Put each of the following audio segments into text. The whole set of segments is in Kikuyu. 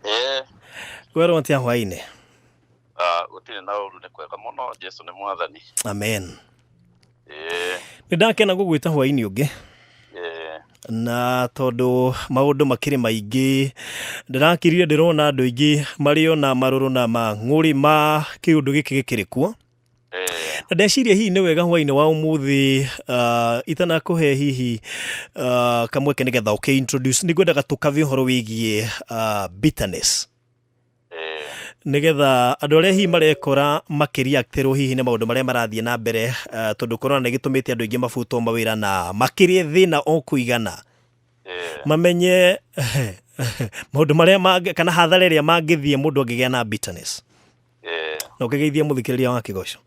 Ĩĩ. Kwerwo atĩa hwainĩ? Ah, gũtirĩ na ũru, nĩ kwega mũno. Jesu nĩ mwathani. Amen. Ĩĩ. Nĩ ndakena gũgwĩta hwainĩ ũngĩ. Ĩĩ. Na tondũ maũndũ makĩrĩ maingĩ, ndĩrakirire ndĩrona andũ aingĩ marĩ ona marũrũ na mang'ũrĩ ma kĩũndũ gĩkĩ gĩkĩrĩ kuo. Na ndeciria hihi nĩ wega hwainĩ wa ũmũthĩ, itanakũhe hihi kamweke nĩgetha ũkĩ introduce, nĩ ngwendaga tũkave ũhoro wĩgiĩ bitterness, nĩgetha andũ arĩa hihi marekora makĩriaktĩrwo hihi nĩ maũndũ marĩa marathiĩ na mbere, tondũ corona nĩ gĩtũmĩte andũ aingĩ mabutwo mawĩra na makĩrĩe thĩna o kũigana, mamenye maũndũ marĩa mangĩ kana hathara ĩrĩa mangĩthiĩ mũndũ angĩgĩa na bitterness. Na ũkĩgeithia mũthikĩrĩria wa Kĩgoco.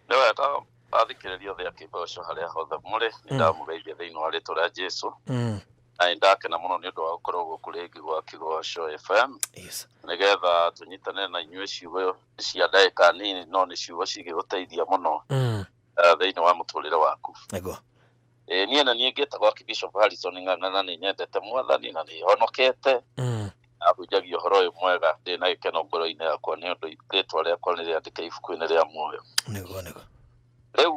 Nĩ wega, athikĩrĩria othe a Kĩgoco harĩa hothe mũrĩ, nĩ ndamũgeithia thĩinĩ wa rĩtwa rĩa Jesu. Na nĩ ndakena mũno nĩ ũndũ wa gũkorwo gũkũ rĩngĩ gwa Kĩgoco FM, nĩgetha tũnyitanĩre na inyuĩ ciugo cia ndagĩka nini, no nĩ ciugo cingĩgũteithia mũno thĩinĩ wa mũtũrĩre waku. Ĩĩ, niĩ na niĩ ngĩtagwo Archbishop Harrison Ng'ang'a, na nĩ nyendete Mwathani na nĩ honokete. Ahunjagia ũhoro ũyũ mwega ndĩ na gĩkeno ngoro-inĩ yakwa nĩ ũndũ rĩtwa rĩakwa nĩ rĩandĩke ibuku-inĩ rĩa muoyo. Nĩguo nĩguo. Rĩu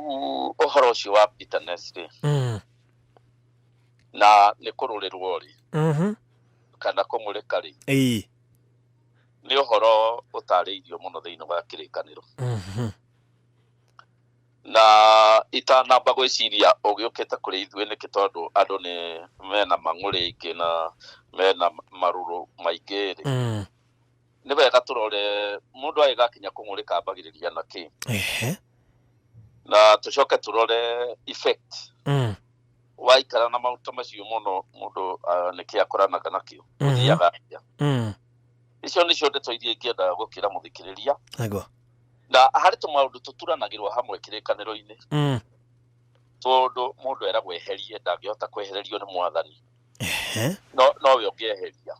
ũhoro ũcio wa bitterness rĩ, na nĩ kũrũrĩrwo rĩ, kana kũng'ũrĩka rĩ, nĩ ũhoro ũtarĩirio mũno thĩinĩ wa Kĩrĩkanĩro. Na itanamba gwĩciria ũgĩũkĩte kũrĩ ithuĩ nĩkĩ, tondũ andũ nĩ mena mang'ũrĩ aingĩ na mena marũrũ maingĩ rĩ, nĩ wega tũrore mũndũ agĩgakinya kũng'ũrĩka ambagĩrĩria na kĩ, na tũcoke tũrore effect waikara na maũndũ macio mũno, mũndũ nĩkĩ akoranaga nakĩo, ũthiaga atĩa. Icio nĩcio ndeto iria ingĩenda gũkĩra mũthikĩrĩria. Na harĩ tũmaũndũ tũturanagĩrwo hamwe Kĩrĩkanĩro-inĩ, tondũ mũndũ eragwo eherie, ndangĩhota kwehererio nĩ Mwathani, no nowe ũngĩeheria.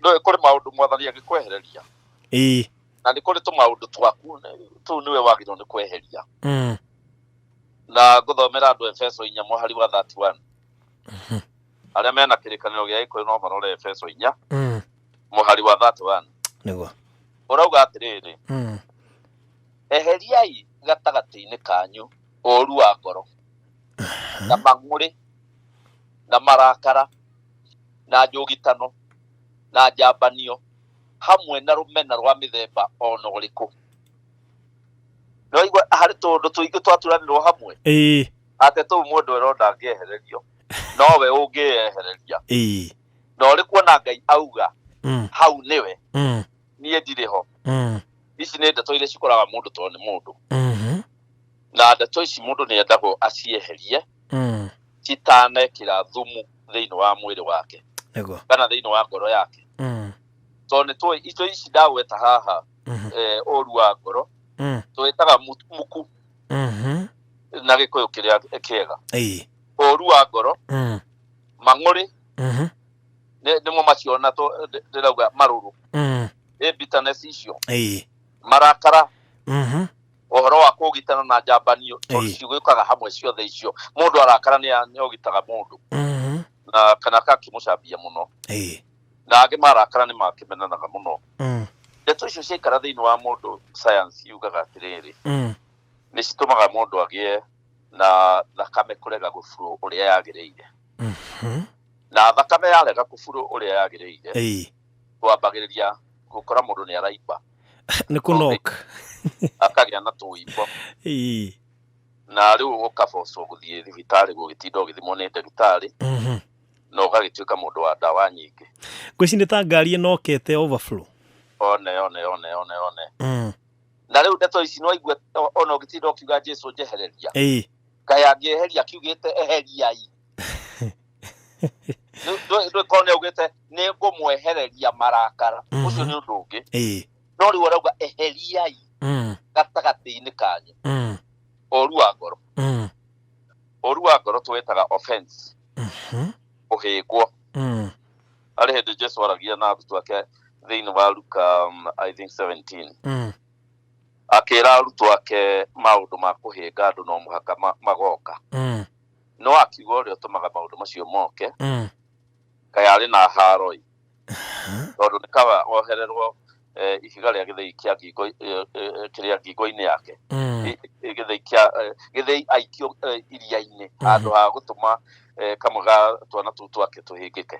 No kũrĩ maũndũ Mwathani angĩkwehereria, na nĩ kũrĩ tũmaũndũ twaku tũu nĩwe wagĩrĩirwo nĩ kweheria. Na ngũthomera andũ Efeso 4 mũhari wa 31. Arĩa mena Kĩrĩkanĩro gĩa Gĩkũyũ no marore Efeso 4 mũhari wa 31. Ũrauga atĩrĩrĩ, "Eheriai gatagatĩ-inĩ kanyu ũũru wa ngoro na mang'ũrĩ na marakara na njũgitano na njambanio, hamwe na rũmena rwa mĩthemba ona ũrĩkũ." Nĩwaigua harĩ tũũndũ tũingĩ twaturanĩrwo hamwe, atĩ tũu mũndũ ero ndangĩehererio, nowe ũngĩyehereria. Na ũrĩ kuona Ngai auga hau nĩwe, niĩ ndirĩ ho. Ici nĩ ndeto iria cikoraga mũndũ tondũ nĩ mũndũ, na ndeto ici mũndũ nĩ endagwo acieherie citanekĩra thumu thĩinĩ wa mwĩrĩ wake kana thĩinĩ wa ngoro yake, tondũ nĩ tũĩ indo ici ndagweta haha, ũru wa ngoro twĩtaga muku na Gĩkũyũ kĩrĩa kĩega. Ũru wa ngoro, mang'ũrĩ, nĩmo macio na ndĩrauga marũrũ, ĩ bitterness icio, marakara, ũhoro wa kũgitana na njambanio, tondũ cigũkaga hamwe ciothe icio. Mũndũ arakara nĩ ogitaga mũndũ na kana akakĩmũcambia mũno, na angĩ marakara nĩ makĩmenanaga mũno. Ndeto icio ciaikara thĩinĩ wa mũndũ, science yugaga atĩrĩrĩ, nĩ citũmaga mũndũ agĩe na thakame kũrega gũburo ũrĩa yagĩrĩire, na thakame yarega kũburo ũrĩa yagĩrĩire, twambagĩrĩria gũkora mũndũ nĩ araimba. Nĩ kũnok. Akagĩa na tũimbo, na rĩu ũkabocwo gũthiĩ thibitarĩ gũgĩtinda ũgĩthimwo nĩ ndagĩtarĩ, na ũgagĩtuĩka mũndũ wa ndawa nyingĩ. Ngwĩci nĩ ta ngari ĩnokete overflow. One one one one one. Na rĩu ndeto ici nĩwaigua, ona ũgĩtinda ũkiuga, "Jesu njehereria," kaĩ angĩeheria akiugĩte eheriai? Ndũkorwo nĩ augĩte nĩ ngũmwehereria marakara, ũcio nĩ ũndũ ũngĩ, no rĩu arauga eheriai gatagatĩ-inĩ kanyu ũru wa ngoro. Ũru wa ngoro twĩtaga offense, kũhĩngwo. Harĩ hĩndĩ Jesu aragia na arutwo ake thĩinĩ wa Luka, I think 17, akĩra arutwo ake maũndũ ma kũhĩnga andũ no mũhaka magoka, no akiuga ũrĩa ũtũmaga maũndũ macio moke kaĩ arĩ na haro-ĩ. Tondũ nĩ kaba ohererwo ihiga rĩa gĩthĩi kĩa ngingo, kĩrĩa ngingo-inĩ yake. Gĩthĩi kĩa gĩthĩi aikio iria-inĩ handũ ha gũtũma kamwe ga twana tũu twake tũhĩngĩke.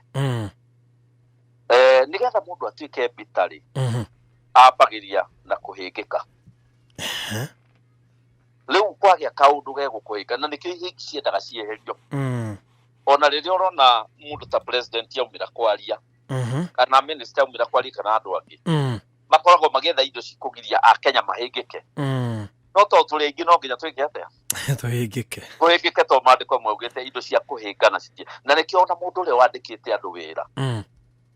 Nĩgetha mũndũ atuĩke bitter rĩ, ambagĩria na kũhĩngĩka. Rĩu kwagĩa kaũndũ gegũkũhĩnga, na nĩkĩo ihĩngi ciendaga cieherio. Ona rĩrĩa ũrona mũndũ ta president aumĩra kwaria, kana minister aumĩra kwaria, kana andũ angĩ, makoragwo magĩetha indo cikũgiria akenya mahĩngĩke. No tondũ tũrĩ aingĩ, no nginya twĩke atĩa? Tũhĩngĩke. Tũhĩngĩke, tondũ maandĩko maugĩte indo cia kũhĩngana citie. Na nĩkĩo ona mũndũ ũrĩa wandĩkĩte andũ wĩra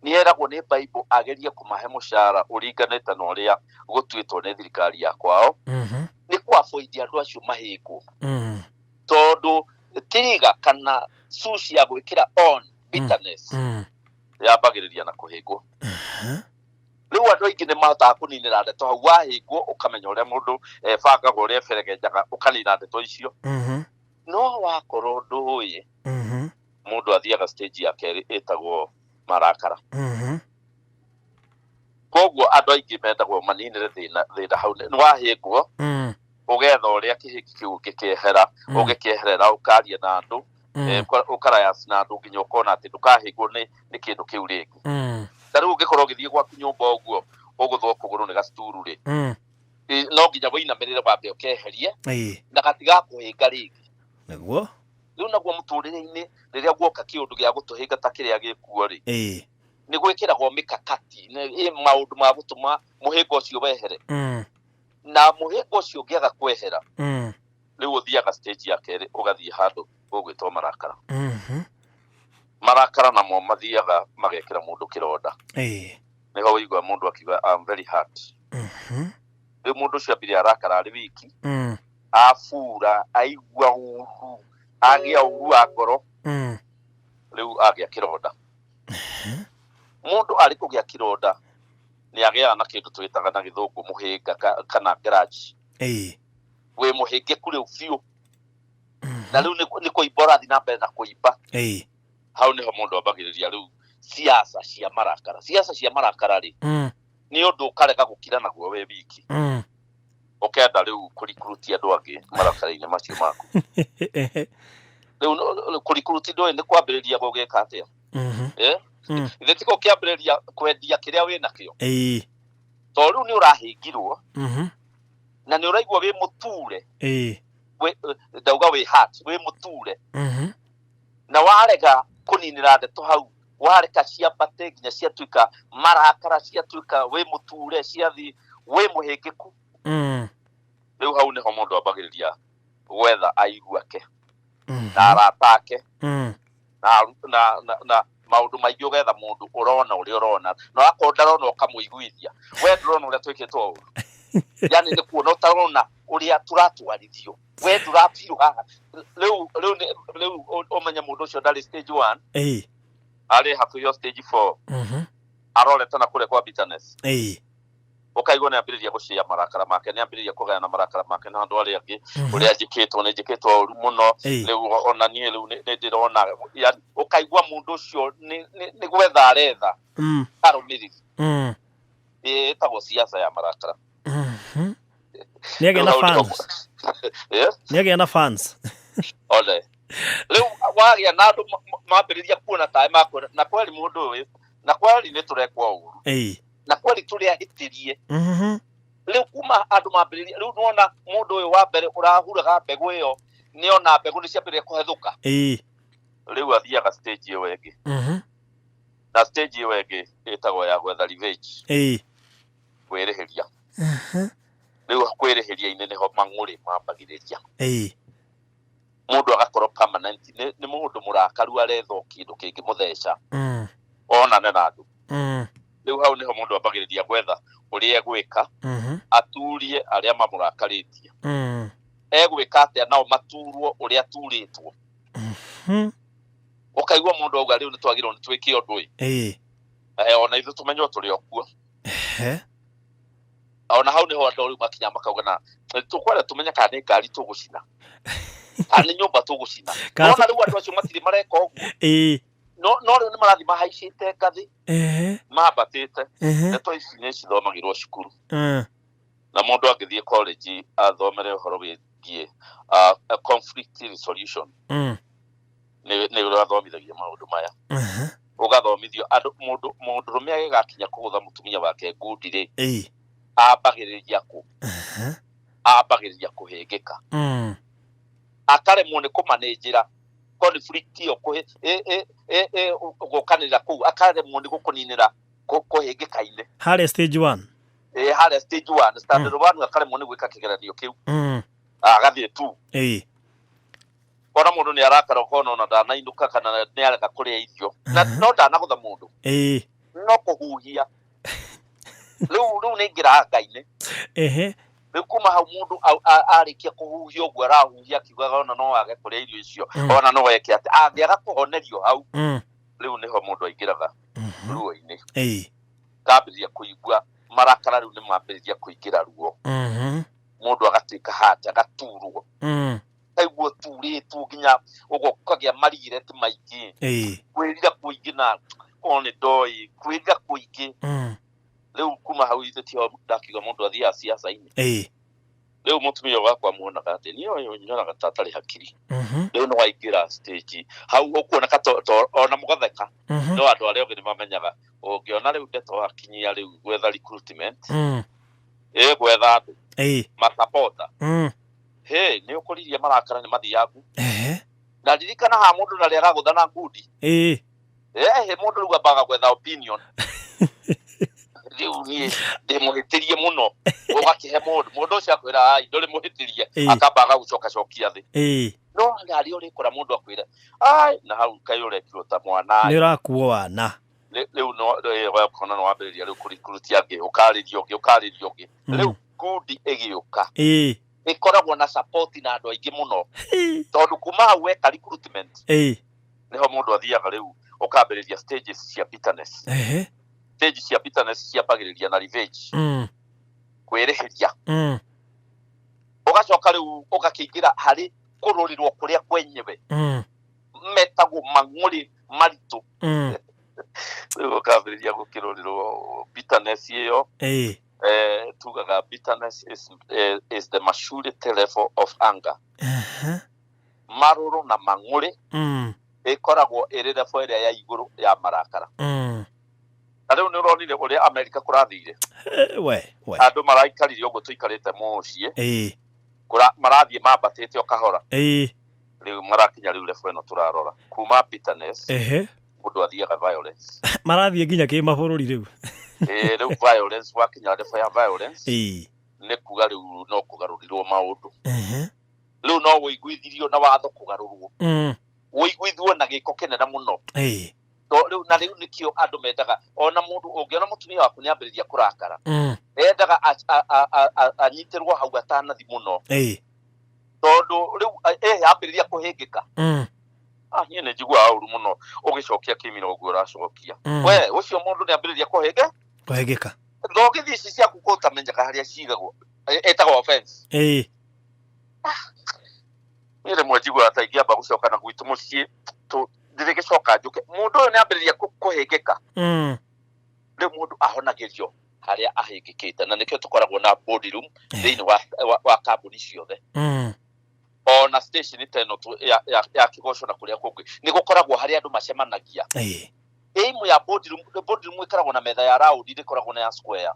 nĩ eragwo nĩ Bible agerie kũmahe mũcara ũringanĩte na ũrĩa gũtuĩtwo nĩ thirikari ya kwao, nĩ kũ-avoid andũ acio mahĩngwo, tondũ trigger kana switch ya gwĩkĩra on bitterness yambagĩrĩria na kũhĩngwo. Rĩu andũ aingĩ nĩ mahotaga kũninĩra ndeto hau. Wahĩngwo, ũkamenya ũrĩa mũndũ ebangaga, ũrĩa eberegenjaga, ũkanina ndeto icio. No wakorwo ndũĩ, mũndũ athiaga stage ya kerĩ ĩtagwo marakara. Koguo andũ aingĩ mendagwo maninĩre thĩna hau. Nĩ wahĩngwo, ũgetha ũrĩa kĩhĩngi kĩu ũngĩkĩehera, ũngĩkĩeherera, ũkaria na andũ, ũkarayas na andũ nginya ũkona atĩ ndũkahĩngwo nĩ kĩndũ kĩu rĩngĩ. Ta rĩu ũngĩkorwo ũgĩthiĩ gwaku nyũmba ũguo, ũgũthwo kũgũrũ nĩ gacituru rĩ, no nginya wĩinamĩrĩre wambe ũkeherie na gatigakũhĩnga rĩngĩ. Rĩu naguo mũtũrĩre-inĩ, rĩrĩa guoka kĩũndũ gĩa gũtũhĩnga ta kĩrĩa gĩkuo rĩ, nĩ gwĩkĩragwo mĩkakati, ĩ maũndũ ma gũtũma mũhĩnga ũcio wehere. Na mũhĩnga ũcio ũngĩaga kwehera, rĩu ũthiaga stage ya kerĩ, ũgathiĩ handũ gũgwĩtwo marakara. Marakara namo mathiaga magekĩra mũndũ kĩronda. Nĩho ũigua mũndũ akiuga, "I'm very hurt." Rĩu mũndũ ũcio ambire arakara arĩ wiki, abura, aigua ũru, agĩa ũru wa ngoro, rĩu agĩa kĩronda. Mũndũ arĩ kũgĩa kĩronda nĩ agĩaga na kĩndũ twĩtaga na gĩthũngũ mũhĩnga kana grudge. Wĩ mũhĩngĩku rĩu biũ, na rĩu nĩ kũimba ũrathiĩ na mbere na kũimba. Hau nĩho mũndũ ambagĩrĩria rĩu siasa cia marakara. Siasa cia marakara rĩ, nĩ ũndũ ũkarega gũkira naguo wĩ wiki, ũkenda rĩu kũrikuruti andũ angĩ marakara-inĩ macio maku. Rĩu kũrikuruti ndũĩ nĩ kwambĩrĩria gũgĩka atĩa? Eh? Ithe tiga ũkĩambĩrĩria kwendia kĩrĩa wĩ nakĩo, tondũ rĩu nĩ ũrahĩngirwo na nĩ ũraigua wĩ mũture. Ndauga wĩ hurt, wĩ mũture, na warega kũninĩra ndeto hau, wareka ciambate nginya ciatuĩka marakara, ciatuĩka wĩ mũture, ciathi wĩ mũhĩngĩku. Rĩu hau nĩho mũndũ ambagĩrĩria gwetha airu ake na arata ake na maũndũ maingĩ. Ũgetha mũndũ ũrona ũrĩa ũrona, na wakorwo ndarona, ũkamũiguithia, we ndũrona ũrĩa twĩkĩtwo ũru, yani nĩ kuona ũtarona ũrĩa tũratwarithio, we ndũrabirũ haha. Rĩu ũmenye mũndũ ũcio ndarĩ stage one, arĩ hakuhĩ o stage four, arorete na kũrĩa kwa bitterness. Ũkaigua nĩ ambĩrĩria gũcia marakara make, nĩ ambĩrĩria kũgayana marakara make na andũ arĩa angĩ, ũrĩa njĩkĩtwo, nĩ njĩkĩtwo ũru mũno. Rĩu ona niĩ rĩu nĩ ndĩrona, yani ũkaigua mũndũ ũcio nĩ gwetha aretha arũmĩrĩri. Ĩtagwo siasa ya marakara. Nĩ agĩa na Rĩu hau nĩho- fans. Yes? Nĩ agĩa na fans. One rĩu wagĩa na andũ mambĩrĩria kuona taĩ makuona na kweri mũndũ ũyũ, na kweri nĩ tũrekwo ũru, na kweri tũrĩ ahĩtĩrie. Rĩu kuma andũ mambĩrĩria, rĩu nĩwona mũndũ ũyũ wa mbere ũrahuraga mbegũ ĩyo, nĩona mbegũ nĩ ciambĩrĩria kũhethũka. Rĩu athiaga stage ĩyo ĩngĩ, na stage ĩyo ĩngĩ ĩtagwo ya gwetha revenge, kwĩrĩhĩria. Rĩu kwĩrĩhĩria-inĩ nĩho mang'ũrĩ mambagĩrĩria. Mũndũ agakorwo permanent nĩ mũndũ mũrakaru, aretha o kĩndũ kĩngĩmũtheca onane na andũ. Rĩu hau nĩho mũndũ ambagĩrĩria gwetha ũrĩa egwĩka aturie arĩa mamũrakarĩtie. Egwĩka atĩa nao maturwo ũrĩa aturĩtwo? Ũkaigua mũndũ auga, rĩu nĩ twagĩrĩirwo nĩ twĩke ũndũ ĩ, ona ithuĩ tũmenywo tũrĩ o kuo. Ona hau nĩho andũ rĩu makinya makauga, na tũkwenda tũmenye kana nĩ ngari tũgũcina kana nĩ nyũmba tũgũcina. Nona rĩu andũ acio matirĩ mareka ũguo. No rĩu nĩ marathiĩ mahaicĩte ngathĩ, mambatĩte. Ndeto ici nĩ cithomagĩrwo cukuru, na mũndũ angĩthiĩ college athomere ũhoro wĩgiĩ conflict resolution, nĩ ũrathomithagia maũndũ maya. Ũgathomithio andũ, mũndũ mũndũrũme agĩgakinya kũgũtha mũtumia wake ngundi rĩ, ambagĩrĩria kũ ambagĩrĩria kũhĩngĩka, akaremwo nĩ kũmanĩnjĩra conflict ĩyo, gũkanĩrĩra kũu, akaremwo nĩ gũkũninĩra kũhĩngĩka-inĩ. Harĩa stage one. Ĩ, harĩa stage one, standard one, akaremwo nĩ gwĩka kĩgeranio kĩu, agathiĩ tu. Ona mũndũ nĩ arakara, ũkona ona ndanainũka kana nĩ arega kũrĩa irio na no ndanagũtha mũndũ, no kũhuhia rĩu nĩ ingĩra nga-inĩ. Rĩu kuma hau mũndũ arĩkia kũhuhia ũguo arahuhia akiugaga ona no age kũrĩa irio icio, ona no eke atĩ angĩaga kũhonerio hau, rĩu nĩho mũndũ aingĩraga ruo-inĩ, kambĩrĩria kũigua marakara, rĩu nĩ mambĩrĩria kũingĩra ruo, mũndũ agatuĩka hati, agaturwo, kaigua ũturĩtwo nginya ũguo ũkagĩa marigireti maingĩ, kwĩrira kũingĩ, na korwo nĩ ndoĩ kwĩrira kũingĩ. Rĩu kuma hau ithe tio ndakiuga mũndũ athiaga ciaca-inĩ. Rĩu mũtumia wakwa muonaga atĩ niĩ ũyũ nyonaga ta atarĩ hakiri. Rĩu nĩ waingĩra stage hau ũkuoneka ona mũgatheka, no andũ arĩa othe nĩ mamenyaga ũngĩona rĩu ndeto wakinyia rĩu gwetha recruitment, ĩ gwetha andũ masapota, he nĩ ũkũririe marakara nĩ mathiangu. Na ririkana ha mũndũ ndarĩ aragũtha na ngundi. Ehe, mũndũ rĩu ambaga gwetha opinion, rĩu niĩ ndĩmũhĩtĩrie mũno, ũgakĩhe mũndũ, mũndũ ũcio akwĩra, "Ai, ndũrĩ mũhĩtĩrie." Akamba agagũcokacokia thĩ. No harĩa ũrĩkora mũndũ akwĩra, "Ai, na hau kaĩ ũrekirwo ta mwana." Nĩ ũrakuo wana. Rĩu no ũkona nĩ wambĩrĩria rĩu kũrikuruti angĩ, ũkarĩria ũngĩ, ũkarĩria ũngĩ. Rĩu ngundi ĩgĩũka, ĩkoragwo na support na andũ aingĩ mũno, tondũ kuma hau weka recruitment, nĩho mũndũ athiaga rĩu ũkambĩrĩria stages cia bitterness. Stage cia bitterness ciambagĩrĩria na revenge, kwĩrĩhĩria, ũgacoka rĩu ũgakĩingĩra harĩ kũrũrĩrwo kũrĩa kwenyewe, metagwo mang'ũrĩ maritũ. Rĩu ũkambĩrĩria gũkĩrũrĩrwo bitterness ĩyo. Tugaga bitterness is the maturity level of anger. Marũrũ na mang'ũrĩ ĩkoragwo ĩrĩ level ĩrĩa ya igũrũ ya marakara. Na rĩu nĩ ũronire ũrĩa Amerika kũrathire. We we. Andũ maraikarire ũguo tũikarĩte mũciĩ, marathiĩ mambatĩte o kahora. Rĩu marakinya rĩu level ĩno tũrarora kuma bitterness, mũndũ athiaga violence. Marathiĩ nginya kĩmabũrũri rĩu. Ĩ, rĩu violence, wakinya level ya violence, nĩ kuga rĩu no kũgarũrirwo maũndũ. Rĩu no wĩiguithirio na watho kũgarũrwo, wĩiguithio na gĩko kĩnene mũno. Rĩu na rĩu nĩkĩo andũ mendaga, ona mũndũ ũngĩona mũtumia waku nĩ ambĩrĩria kũrakara, endaga anyitĩrwo hau atanathi mũno, tondũ rĩu ambĩrĩria kũhĩngĩka. Ah, niĩ nĩ njiguaga ũru mũno ũgĩcokia kĩmira ũguo ũracokia. We ũcio mũndũ nĩ ambĩrĩria kũhĩnge Kũhĩngĩka. Thogithi ici ciaku kũ ũtamenyaga harĩa cigagwo, ĩtagwo offense. Niĩ rĩmwe njiguaga ta ingĩamba gũcoka na gwitũ mũciĩ, ndĩrĩgĩcoka njũke mũndũ ũyũ nĩ ambĩrĩria kũhĩngĩka. Rĩu mũndũ ahonagĩrio harĩa ahĩngĩkĩte, na nĩkĩo tũkoragwo na boardroom thĩinĩ wa kambuni ciothe, ona station ta ĩno ya Kĩgoco na kũrĩa kũngĩ nĩ gũkoragwo harĩa andũ macemanagia. Aim ya boardroom, boardroom ĩkoragwo na metha ya round, ndĩkoragwo na ya square.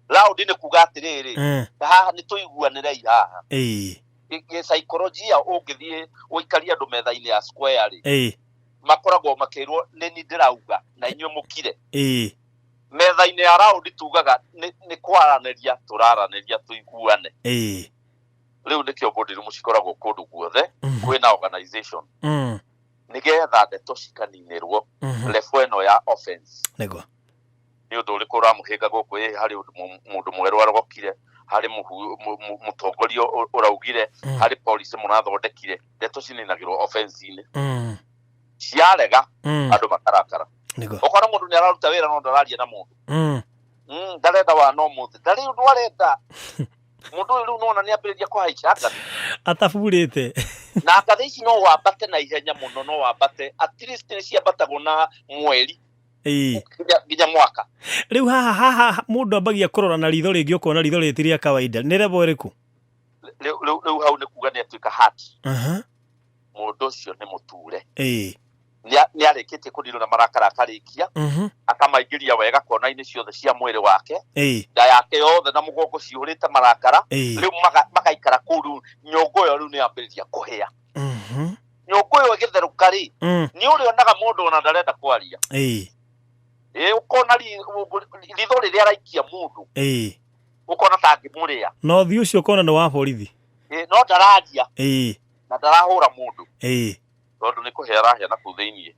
Round nĩ kuga atĩrĩrĩ, haha nĩ tũiguanĩrei haha. Gĩsaikolojia ũngĩthiĩ ũikarie andũ metha-inĩ ya square rĩ, makoragwo makĩrwo nĩ ni ndĩrauga na inyuĩ mũkire. Metha-inĩ ya round tugaga nĩ kwaranĩria tũraranĩria tũiguane. Rĩu nĩkĩo boardroom cikoragwo kũndũ guothe kwĩna organization, nĩgetha ndeto cikaninĩrwo level ĩno ya offense. Nĩ ũndũ ũrĩkũ ũramũhĩnga gũkũ? Ĩ harĩ ũndũ mũndũ mwerũ arogokire, harĩ mũtongoria ũraugire, harĩ policy mũrathondekire. Ndeto cininagĩrwo offense-inĩ. Ciarega, andũ makarakara. Ũkona mũndũ nĩ araruta wĩra no ndararia na mũndũ. Ndarenda wa no mũthĩ, ndarĩ ũndũ arenda mũndũ ũyũ. Rĩu nona nĩ ambĩrĩria kũhaica ngathĩ. Ataburĩte. Na ngathĩ ici no wambate na ihenya mũno, no wambate at least nĩ ciambatagwo na mweri nginya mwaka. Rĩu haha mũndũ ambagia kũrora na ritho rĩngĩ, ũkona ritho rĩrĩ ti rĩa kawaida. Nĩ level ĩrĩkũ? Rĩu hau nĩ kuga nĩ atuĩka heart. Mũndũ ũcio nĩ mũture. Nĩ arĩkĩtie kũnirwo na marakara akarĩkia, akamaingĩria wega kona-inĩ ciothe cia mwĩrĩ wake, nda yake yothe na mũgongo cihũrĩte marakara. Rĩu magaikara kũu, rĩu nyũngũ ĩyo rĩu nĩ yambĩrĩria kũhĩa. Nyũngũ ĩyo ĩgĩtherũka rĩ, nĩ ũrĩonaga mũndũ ona ndarenda kwaria. Ũkona ritho rĩrĩa araikia mũndũ, ũkona ta angĩmũrĩa. Na ũthiũ ũcio ũkona nĩ wa borithi. No ndararia. Na ndarahũra mũndũ. Tondũ nĩ kũhĩa arahĩa na kũu thĩiniĩ.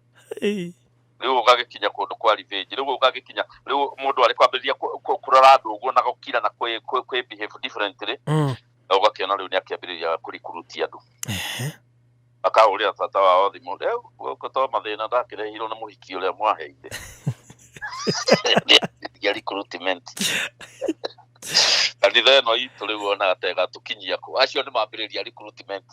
Rĩu ũgagĩkinya kũndũ kwa revenge, rĩu ũgagĩkinya rĩu mũndũ arĩ kwambĩrĩria kũrora andũ ũguo na gũkira na kwĩ behave differently. Na ũgakĩona rĩu nĩ akĩambĩrĩria kũrikurutia andũ. Akahũrĩra tata wao thimũ, rĩu gũkũ to mathĩna ndakĩrehirwo nĩ mũhiki ũrĩa mwaheire. Ya recruitment. Kanitha ĩno itũ rĩu onaga ta ĩgatũkinyia kũ. Acio nĩ mambĩrĩria recruitment.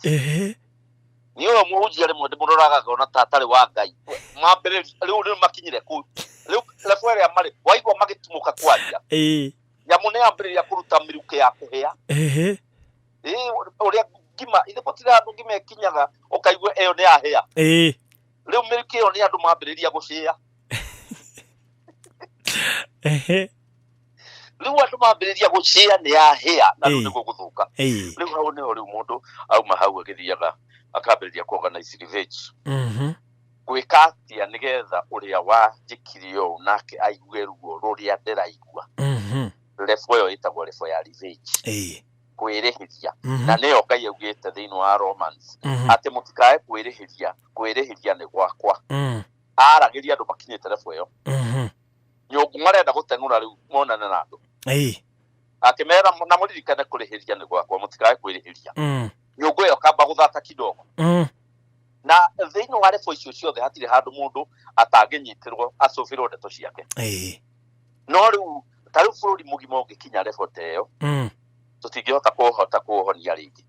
Nĩ ũyũ mũhunjia rĩmwe ndĩmũroraga ngona ta atarĩ wa Ngai. Mambĩrĩria rĩu rĩu makinyire kũu. Rĩu level ĩrĩa marĩ, waigua magĩtumũka kwaria. Nyamũ nĩ yambĩrĩria kũruta mĩrukĩ ya kũhĩa. Ũrĩa ngima, ithe gũtirĩ handũ ngima ĩkinyaga ũkaigua ĩyo nĩ yahĩa. Rĩu mĩrukĩ ĩyo nĩ andũ mambĩrĩria gũcĩa. Rĩu andũ mambĩrĩria gũcĩa nĩ yahĩa na rĩu nĩguo gũthũka. Rĩu hau nĩho rĩu mũndũ auma hau agĩthiaga akambĩrĩria ku organize revenge. Gwĩka atĩa nĩgetha ũrĩa wanjĩkire ũũ nake aigue ruo rũrĩa ndĩraigua. Level ĩyo ĩtagwo level ya revenge. Kwĩrĩhĩria. Na nĩyo Ngai augĩte thĩinĩ wa Romans atĩ mũtikae kwĩrĩhĩria, kwĩrĩhĩria nĩ gwakwa. Aragĩria andũ makinyĩte level ĩyo. Nyũngũ marenda gũteng'ũra rĩu monane na andũ. Akĩmera na mũririkane kũrĩhĩria nĩ gwakwa, mũtikae kwĩrĩhĩria. Nyũngũ ĩyo kamba gũthaka kidogo. Na thĩinĩ wa level icio ciothe hatirĩ handũ mũndũ atangĩnyitĩrwo acũbĩrwo ndeto ciake. No rĩu ta rĩu bũrũri mũgima ũngĩkinya level ta ĩyo, tũtingĩhota kũhota kũũhonia rĩngĩ.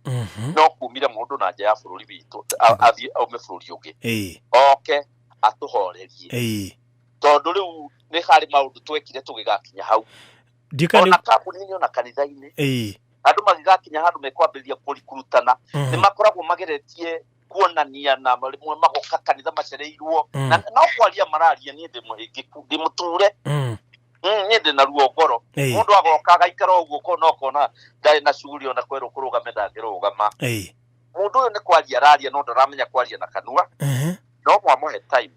No kumire mũndũ na nja ya bũrũri witũ, athiĩ aume bũrũri ũngĩ. Oke atũhorerie. Tondũ rĩu nĩ harĩ maũndũ twekire tũgĩgakinya hau. Ona kambuni-inĩ ona kanitha-inĩ. Andũ magĩgakinya handũ mekwambĩrĩria kũrikurutana, nĩ makoragwo mageretie kuonania na rĩmwe magoka kanitha macereirwo. Na no kwaria mararia, niĩ ndĩ mũhĩngĩku, ndĩ mũture. Niĩ ndĩ na ruo ngoro. Mũndũ agoka agaikara ũguo ko no kona ndarĩ na shughuli ona kwerwo kũrũgame ndangĩrũgama. Mũndũ ũyũ nĩ kwaria araria no ndaramenya kwaria na kanua. No mwamũhe time.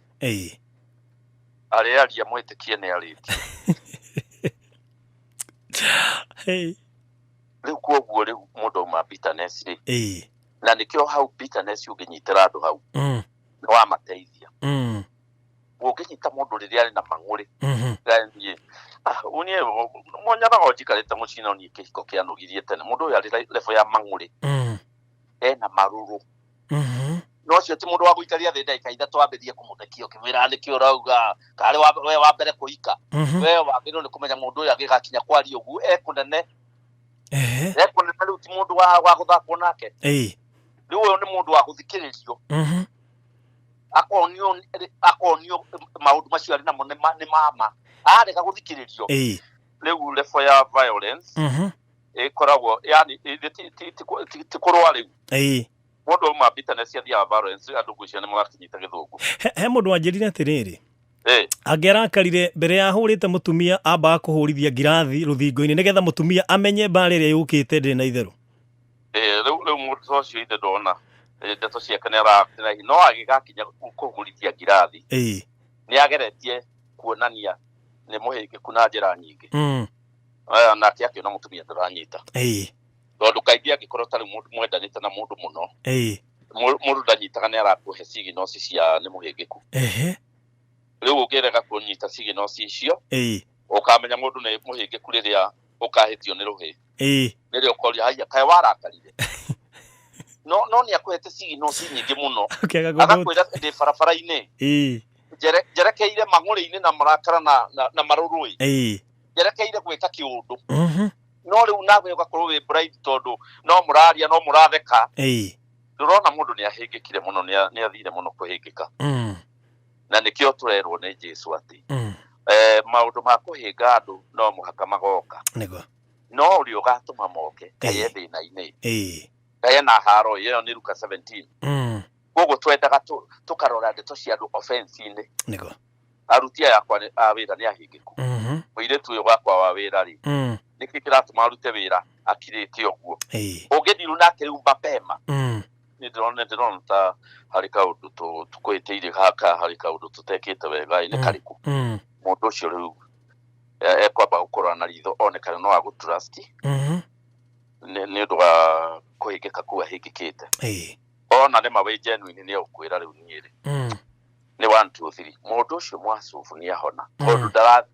Arĩaria mwĩtĩkie nĩ arĩtie. Rĩu koguo rĩu mũndũ auma bitterness rĩ. Na nĩkĩo hau bitterness ũngĩnyitĩra andũ hau. Nĩ wamateithia. Ũngĩnyita mũndũ rĩrĩa arĩ na mang'ũrĩ. Niĩ, niĩ monyonaga o njikarĩte mũciĩ no niĩ kĩhiko kĩanũgirie tene. Mũndũ ũyũ arĩ level ya mang'ũrĩ. Ena marũrũ. No ũcio ti mũndũ wa gũikaria thĩ ndagĩka ithatũ ambĩrĩrie kũmũthekia ũkĩmwĩra nĩkĩ ũrauga, karĩ we wa mbere kũhika. We wagĩrĩirwo nĩ kũmenya mũndũ ũyũ agĩgakinya kwaria ũguo ekũnene. Ekũnene rĩu ti mũndũ wa gũthakwo nake. Rĩu ũyũ nĩ mũndũ wa gũthikĩrĩrio. Akonio maũndũ macio arĩ namo nĩ mama. Arega gũthikĩrĩrio. Rĩu level ya violence ĩkoragwo, yani, ti kũrũa rĩu. Mũndũ auma bitterness athiaga violence, andũ ngwĩciria nĩ marakĩnyita gĩthũngũ. He mũndũ wanjĩrire atĩrĩrĩ, angĩarakarire mbere ya ahũrĩte mũtumia ambaga kũhũrithia ngirathi rũthingo-inĩ nĩgetha mũtumia amenye mbara ĩrĩa yũkĩte ndĩrĩ na itherũ. Rĩu mũndũ ũcio ithe ndona ndeto ciake nĩ ara-, no agĩgakinya kũhũrithia ngirathi, nĩ ageretie kuonania nĩ mũhĩngĩku na njĩra nyingĩ. Nake akĩona mũtumia ndaranyita. Tondũ kaingĩ angĩkorwo ta rĩu mũndũ mwendanĩte na mũndũ mũno, mũndũ ndanyitaga nĩ arakũhe signals cia nĩ mũhĩngĩku. Rĩu ũngĩrega kũnyita signals icio, ũkamenya mũndũ nĩ mũhĩngĩku rĩrĩa ũkahĩtio nĩ rũhĩ. Rĩrĩa ũkoria, haiya, kaĩ warakarire? No nĩ akũhete signals nyingĩ mũno. Agakwĩra ndĩ barabara-inĩ. Njerekeire mang'ũrĩ-inĩ na marakara na marũrũ-ĩ. Njerekeire gwĩka kĩũndũ. No rĩu nawe ũgakorwo wĩ bright tondũ no mũraria, no mũratheka. Ndũrona mũndũ nĩ ahĩngĩkire mũno, nĩ athire mũno kũhĩngĩka. Na nĩkĩo tũrerwo nĩ Jesu atĩ maũndũ ma kũhĩnga andũ no mũhaka magoka. Nĩguo. No ũrĩa ũgatũma moke kaĩ e thĩna-inĩ. Kaĩ na haro ĩyo nĩ Luka 17. Koguo twendaga tũkarora ndeto cia andũ offense-inĩ. Nĩguo. Aruti aya akwa a wĩra nĩ ahĩngĩku. Mũirĩtu ũyũ wakwa wa wĩra rĩ, nĩkĩ kĩratũma arute wĩra akirĩte ũguo? Ũngĩthiru nake rĩu mapema. Nĩ ndĩrona ta harĩ kaũndũ tũkwĩtĩire gaka, harĩ kaũndũ tũtekĩte wega, nĩ karĩkũ? Mũndũ ũcio rĩu ekwamba gũkũrora na ritho one kana no agũtrust nĩ ũndũ wa kũhĩngĩka kũu ahĩngĩkĩte. Ona nĩ ma wĩ genuine, nĩ egũkwĩra rĩu niĩ rĩ, nĩ 1 2 3. Mũndũ ũcio mwacubu nĩ ahona tondũ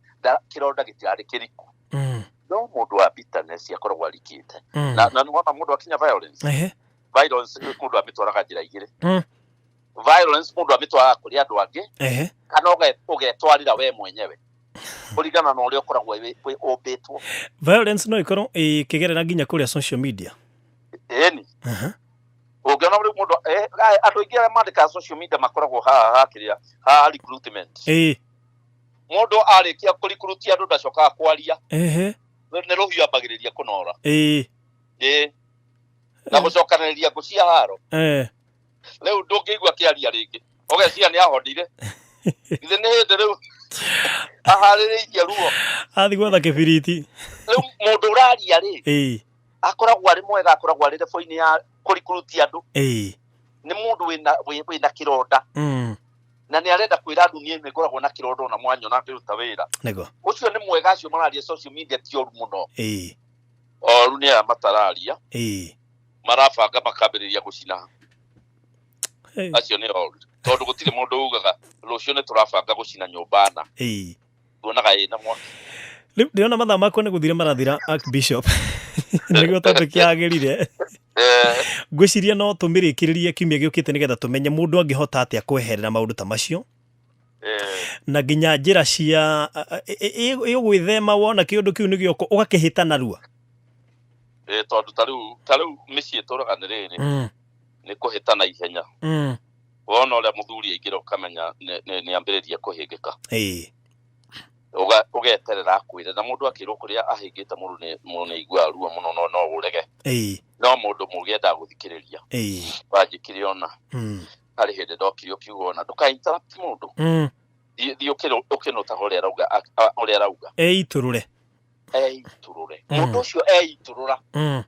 kĩronda gĩtirarĩ kĩriku. No mũndũ wa bitterness akoragwo arikĩte. Na nĩwona mũndũ akinya violence. Violence mũndũ amĩtwaraga njĩra igĩrĩ. Violence mũndũ amĩtwaraga kũrĩ andũ angĩ kana ũgetwarĩra we mwenyewe kũringana na ũrĩa ũkoragwo ũmbĩtwo. Violence no ĩkorwo ĩkĩgerera nginya kũrĩa social media. Ĩni. Ũngĩona rĩu mũndũ andũ aingĩ arĩa mandĩkaga social media makoragwo haha hakĩrĩa haha recruitment. Mũndũ arĩkia kũrikurutia andũ ndacokaga kwaria. Nĩ rũhiũ ambagĩrĩria kũnora. Ĩ, na gũcokanĩrĩria ngũ cia haro. Rĩu ndũngĩigua akĩaria rĩngĩ, ũgeciria nĩ ahonire. Githĩ nĩ hĩndĩ rĩu aharĩrĩirie ruo. Athi gwetha kĩbiriti. Rĩu mũndũ ũraria rĩ, akoragwo arĩ mwega, akoragwo arĩ level-inĩ ya kũrikurutia andũ. Nĩ mũndũ wĩna kĩronda na nĩ arenda kwĩra andũ, niĩ nĩ ngoragwo na kĩronda ona mwanyona ngĩruta wĩra. Ũcio nĩ mwega. Acio mararia social media ti oru mũno. Oru nĩ aya matararia, marabanga makambĩrĩria gũcina. Acio nĩ oru tondũ gũtirĩ mũndũ ugaga rũciũ nĩ tũrabanga gũcina nyũmba na tuonaga ĩna mwaki. Rĩu ndĩrona mathaa makwa nĩ gũthira marathira, Archbishop, nĩguo topic yagĩrire. Ngwĩciria no tũmĩrĩkĩrĩrie kiumia gĩũkĩte nĩgetha tũmenye mũndũ angĩhota atĩa kweherera maũndũ ta macio na nginya njĩra cia ĩgwĩthema wona kĩũndũ kĩu nĩ gĩoko ũgakĩhĩta narua. Tondũ ta rĩu mĩciĩ tũraga nĩ rĩrĩ, nĩ kũhĩta na ihenya. Wona ũrĩa mũthuri aingĩra ũkamenya nĩ ambĩrĩria kũhĩngĩka. Ũgeterera akwĩre, na mũndũ akĩrwo kũrĩa ahĩngĩte mũndũ nĩ aiguaga ruo mũno, no ũrege. No mũndũ mũgĩ endaga gũthikĩrĩria. Wanjĩkire ona harĩ hĩndĩ ndokire ũkiuga ona ndũka interrupt mũndũ. Thiĩ ũkĩnũtaga ũrĩa arauga, ũrĩa arauga. Eitũrũre. Eitũrũre. Mũndũ ũcio eitũrũra,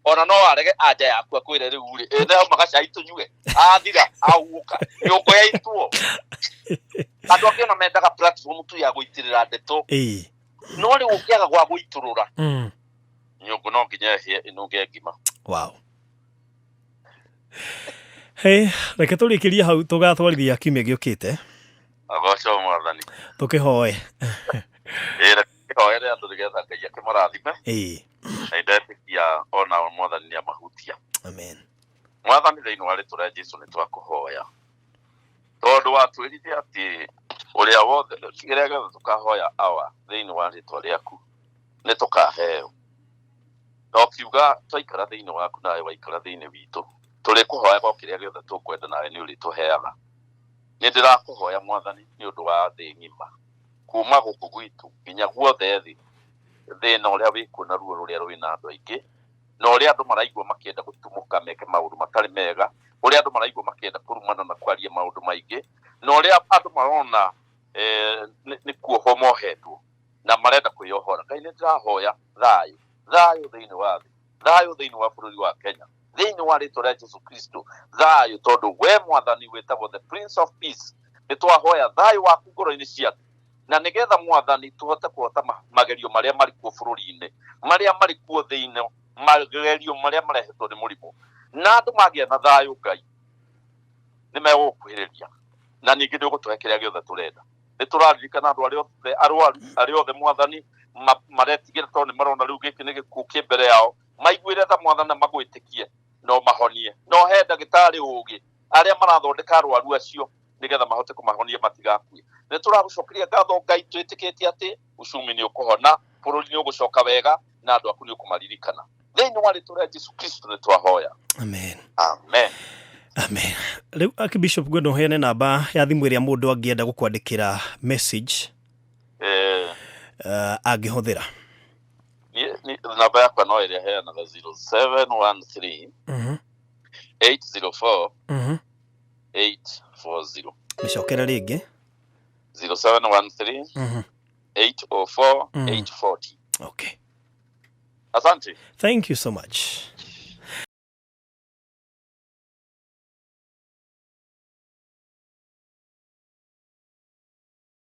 ona no arege anja yaku, akwĩre rĩu rĩ, ĩ nĩho magacai tũnyue, athira ahuũka nyũngũ yaitwo. Andũ angĩ ona mendaga platform tu ya gũitĩrĩra ndeto. No rĩu ũngĩaga gwa gũitũrũra, nyũngũ no nginya ĩhĩe ĩnunge ngima. Wow. Hey, reke tũrĩkĩrie hau, tũgatwarithia kiumia gĩũkĩte. Agocwo Mwathani. Tũkĩhoe. Ĩ, reke kĩhoere andũ nĩgetha Ngai akĩmarathime. Na ndetĩkia ona Mwathani nĩ amahutia. Amen. Mwathani, thĩinĩ wa rĩtwa rĩa Jesu nĩ twakũhoya tondũ watwĩrire atĩ ũrĩa wothe, kĩrĩa gĩothe tũkahoya awa thĩinĩ wa rĩtwa rĩaku nĩ tũkaheo, na ũkiuga twaikara thĩinĩ waku nawe waikara thĩinĩ witũ, tũrĩkũhoyaga o kĩrĩa gĩothe tũkwenda nawe nĩ ũrĩtũheaga. Nĩ ndĩrakũhoya Mwathani nĩ ũndũ wa thĩ ng'ima, kuma gũkũ gwitũ nginya guothe thĩ, thĩna ũrĩa wĩkuo na ruo rũrĩa rwĩna andũ aingĩ, na ũrĩa andũ maraigua makĩenda gũtumũka meke maũndũ matarĩ mega, ũrĩa andũ maraigua makĩenda kũrumana na kwaria maũndũ maingĩ, na ũrĩa andũ marona nĩ kuohwo mohetwo na marenda kwĩyohora. Ngai, nĩ ndĩrahoya thayũ, thayũ thĩinĩ wa thĩ, thayũ thĩinĩ wa bũrũri wa Kenya, thĩinĩ wa rĩtwa rĩa Jesu Kristo, thayũ, tondũ we Mwathani wĩtagwo the Prince of Peace. Nĩ twahoya thayũ waku ngoro-inĩ ciaku, na nĩgetha Mwathani tũhote kũhota magerio marĩa marĩ kuo bũrũri-inĩ, marĩa marĩ kuo thĩinĩ, magerio marĩa marehetwo nĩ mũrimũ. Na andũ magĩa na thayũ, Ngai, nĩ megũgũkuhĩrĩria na ningĩ nĩ ũgũtũhe kĩrĩa gĩothe tũrenda. Nĩ tũraririkana andũ arĩa othe arwaru, arĩa othe Mwathani maretigĩra tondũ nĩ marona rĩu gĩkĩ nĩ gĩkuũ kĩ mbere yao. Maiguĩre tha Mwathani na magwĩtĩkie no mahonie, no he ndagĩtarĩ ũgĩ arĩa marathondeka arwaru acio nĩgetha mahote kũmahonia matigakue. Nĩ tũragũcokeria ngatho Ngai, twĩtĩkĩtie atĩ uchumi nĩ ũkũhona, bũrũri nĩ ũgũcoka wega, na andũ aku nĩ ũkũmaririkana. Thĩinĩ wa rĩtwa rĩa Jesu Kristo nĩ twahoya. Amen. Amen. Amen. Rĩu Archbishop, ngwenda ũheane namba ya thimũ ĩrĩa mũndũ angĩenda gũkwandĩkĩra message angĩhũthĩra. Namba yakwa no ĩrĩa heanaga, 0713 804 840. Mĩcokere rĩngĩ. 0713 804 840. Okay. Asante. Thank you so much.